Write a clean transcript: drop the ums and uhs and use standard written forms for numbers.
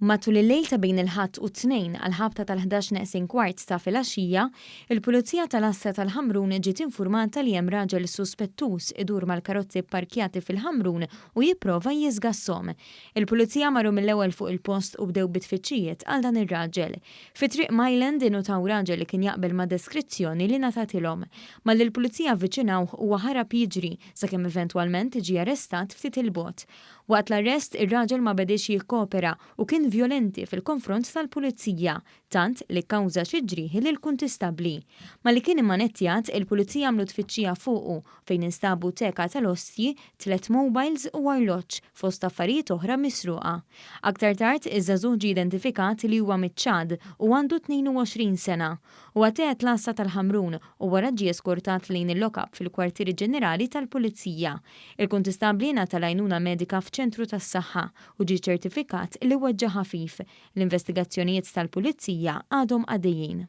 Matul il-lejl ta' bejn il-Ħadd u t-Tnejn għall-ħabta tal-11 neqsin kwart ta' filgħaxija, il-Pulizija tal-Għassa tal-Ħamrun ġiet infurmata li hemm raġel suspettuż idur mal-karozzi pparkjati fil-Ħamrun u jipprova jiżgasshom. Il-Pulizija marru mill-ewwel fuq il-post u bdew bi tfittxijiet għal dan ir-raġel. Fi Triq Myland innutaw raġel li kien jaqbel mad-deskrizzjoni li ngħatatilhom. Malli l-Pulizija avviċinawh huwa ħarab jiġri sakemm eventwalment ġie arrestat ftit 'il bogħod. Waqt l-arrest, ir-raġel ma bediex jikkopera u kien vjolenti fil-konfront tal-Pulizija, tant li kkawża xi ġrieħi lil kuntistabbli. Malli kien immanettjat, il-Pulizija għamlu tfittxija fuqu fejn instabu teka tal-ostji, tlett mobiles u arloġġ, fost affarijiet oħra misruqa. Aktar tard, iż-żagħżugħ ġie identifikat li huwa miċ-Ċad u għandu 22 sena. Huwa teħed l-għassa tal-Ħamrun u wara ġie eskortat lejn il-lock-up fil-Kwartieri Ġenerali tal-Pulizija. Il-kuntistabbli ngħata l-għajnuna medika f'ċentru tas-saħħa u ġie ċertifikat li weġġa' ħafif. L-investigazzjonijiet tal-Pulizija għadhom għaddejjin.